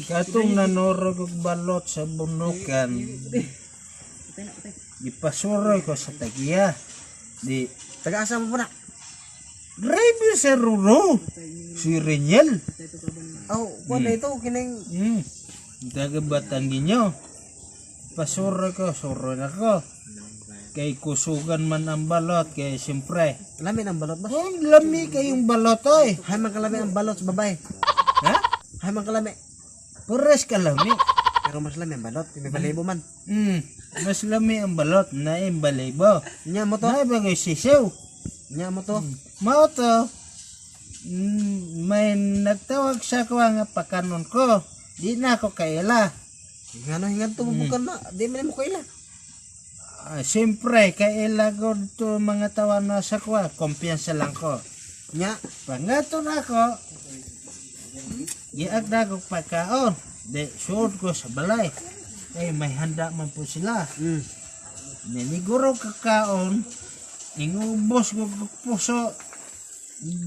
Katong nanorog og balot sa bunukan. Gipasuroy ko sa tagiya. Di Taga-asa mo po na? Grabe sa Ruro. Si Reniel. Oh, kuan na ito kining Taga Batangginyo. Pasuroy ko, suroy na ko. Kay kusugan man ang balot, kay siyempre. Lami ang balot ba? Oh, lami kayong balot oy. Hay man kalami ang balot sa babae. Ha? Hay man kalami. Pures ka lami. Pero mas lami ang balot, may balibo man. Mas lami ang balot na imbalibo. Nya mo to. Na bagay sisiw. Nya mo to. Mao to, may nagtawag sa ko nga pakanon ko. Di na ako kaila. Ngano hingad to bukan na, di man mo kaila. Ah, siyempre, kaila ko to mga tawa na sa kuha. Kumpiyansa lang ko. Nya, Pangato na ako, giag na ako pagkaon. Di, suod ko sa balay. Kay may handa man po sila. Niniguro kakaon, ingubos ko puso,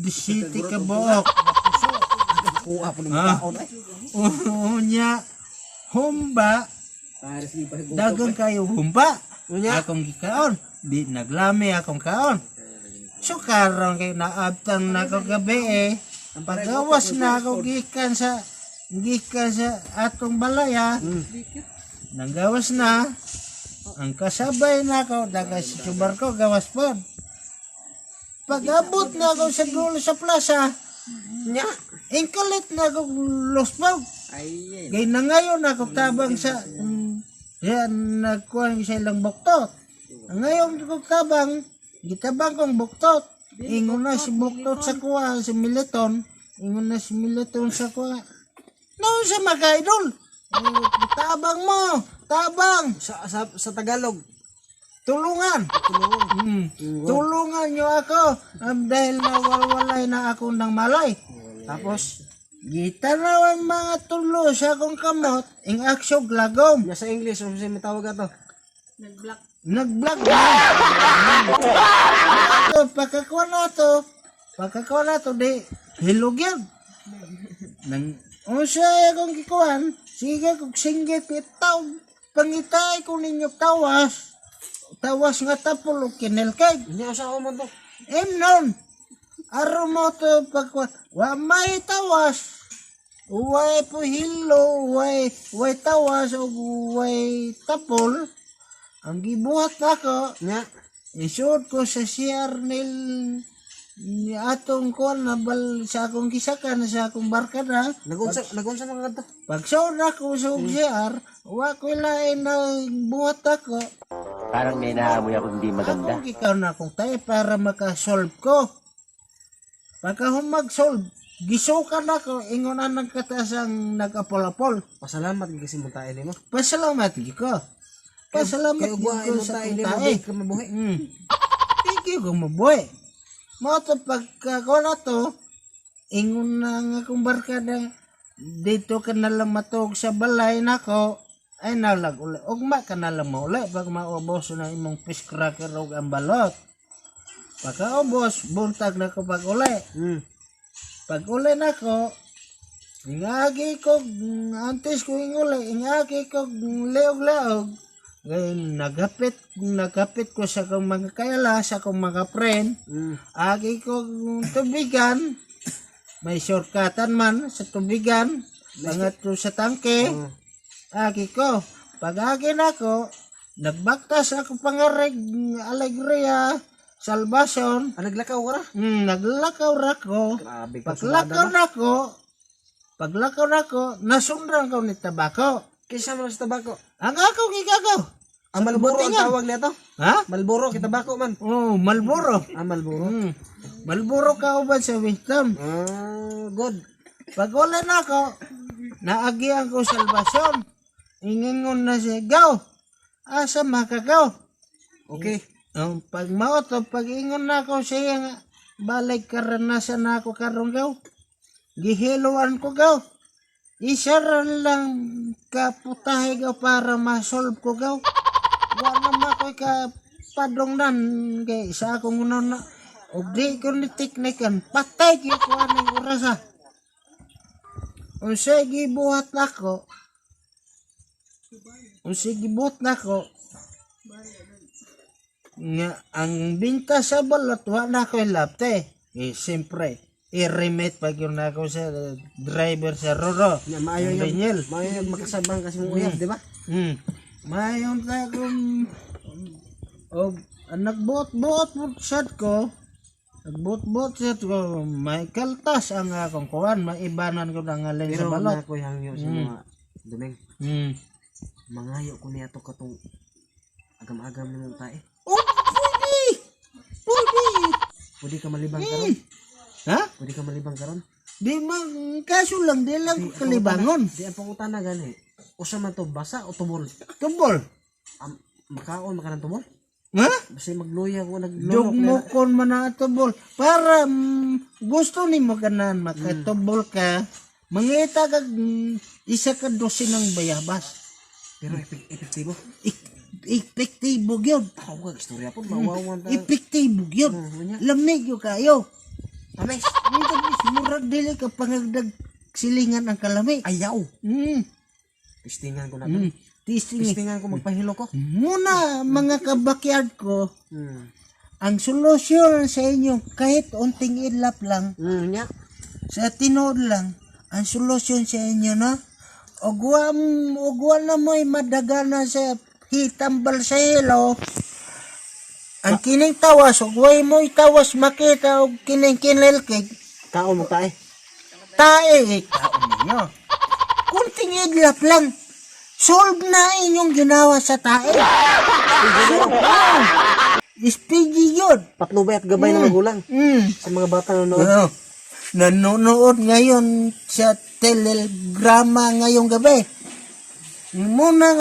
city ka buok. Kuha po ng Ah. kaon ay. Unya, humba, dagang kayo humba. Unya. Akong gikaon, di naglami akong kaon. So karon kay naabtang na ako gabi eh. Pagawas na ako gikan sa atong balaya. Nanggawas na ang kasabay na ako daga sa subar ko gawas pod. Pag-abot na ako sa dulo sa plaza, Nya. ingkalit na ako luspog. Kay na ngayon ako tabang sa yan nagkuhan sa ilang buktot. Ngayon ko tabang, gitabang kong buktot. Ingon na si buktot sa kuha, si Militon. Ingon na si Militon sa kuha. Noon sa mga idol. Eh, tabang mo, tabang, Sa Tagalog. Tulungan. Tulungan. Tulungan niyo ako dahil nawawalay na ako ng malay. Tapos Gitanaw ang mga tulo sa akong kamot, ing aksyog lagom. nya sa English unsa may tawag ato? Nag-vlog na. Ito, pagkakuha na to, pagkakuha na to, di, hilog yan. Nang, unsa akong gikuhan, sige kung singgit, itaw, pangitay ko ninyo tawas, tawas nga tapol o kinilkay. Nya usa ko man to. Emnon, aron mo to pagkuha, wa may tawas, way po hilo, way tawas, o way tapol, ang gibuhat nako, Nya. isuot ko sa CR nil ni atong kuan na bal sa akong gisakan sa akong barkada. Nagunsa man kadto? Pagsuot ako sa CR, wa ko lain na buhat ako. Parang may naamoy ako hindi maganda. Akong ikaw na akong tayo para makasolve ko. Pagka humag-solve, gisukan ako, ingon na nagkataas ang nag-apol-apol. Pasalamat gyud kasi mo tae nimo. Pasalamat gyud ko. Pasalamat Kay gyud ugwa ko imo sa tae akong nimo tae. di ka mabuhi. Thank you kung mabuhay. Mao to pagka ko na to, ingon na nga akong barkada, dito ka na lang matug sa balay nako, ay nalag uli. Ugma ka na lang mauli pag maubos na imong fish cracker og ang balot. Pagkaubos, buntag na ko pag uli. Pag uli nako, ingagi ko, antes ko inguli, ingagi ko leog-leog. Ngayon, nagapit ko sa akong mga kaila, sa akong mga friend. Agi ko tubigan, may shortcutan man sa tubigan, pangatlo sa tangke. Agi ko, pag agi nako, nagbaktas ako pangarig, alegria, salvacion. Ah, naglakaw ka ra? Naglakaw ra ko. Grabe ka. Paglakaw nako, paglakaw nako, nasundan ko ni tabako. Kinsa man sa tabako? Ang akong igagaw. Ang Malboro ang Butingan. tawag nito? Ha? Malboro kita tabako man. Oh, Malboro. Ah, Malboro. Malboro ka uban sa wisdom. Ah, good. Pag wala na ako, naagian ko salvasyon. Ingingon na siya, gaw, asa makagaw. Okay. Ang pag mao to, pag ingon na ako siya nga, balik karanasan na ako karon gaw. Gihiluan ko gaw. Isa ra lang kaputahe gaw para ma-solve ko gaw. Wa na makoy ka padongnan kay sa akong una na Og di ko ni teknikan, patay gyud ko aning oras ah. Unsay gibuhat nako? Unsay gibuhat nako? Nga ang binta sa balot wa na ko ilapte. Eh siyempre, i-remit pa gyud nako sa driver sa Roro. Nya maayo Ang yung Daniel. maayo yung makasabang kasi mong uyab, di ba? Mayon ta kung og ang nagbuot-buot po sad ko. Nagbuot-buot sad ko. May kaltas ang akong kuan, maibanan ko ang alin sa Pero balot. na ko'y hangyo sa mga dumeng. Mangayo ko niya to katong agam-agam nimong tae. Oh, pwede! Pwede! Pwede ka malibang karon. Ha? Pwede ka malibang karon. Di man, kaso lang, di lang ko kalibangon. Di ang pangutana gani. Usa man to basa o tubol? Tubol. Am, makaon makanan tubol? Ha? Basta magluya ko naglulok Dugmukon man ang tubol. Para gusto ni mo ganan makatubol ka, mangita kag isa ka dosin ng bayabas. Pero epektibo. Epektibo gyud. Ako kag istorya po mawawan ta. Epektibo gyud. Unya. Lamig gyud kayo. Tamis. Murag dili ka pangagdag silingan ang kalami. Ayaw. Pistingan ko na to. Tising. Pistingan ko magpahilo ko. Muna mga kabakyard ko, ang solusyon sa inyo kahit unting idlap lang, Nya. sa tinuod lang, ang solusyon sa inyo na, ugwa, ugwa na mo'y madagana sa hitambal sa hilo. Ang kining tawas, ugway mo'y tawas makita og kining kinilkig, Kaon mo tae. tae, eh, kaon ninyo. Kunting idlap lang, solve na inyong ginawa sa tae. Solve na. Speedy yun. Patnubay at gabay ng magulang sa mga bata na nanonood. Oo. Nanonood ngayon sa telegrama ngayong gabi. Muna.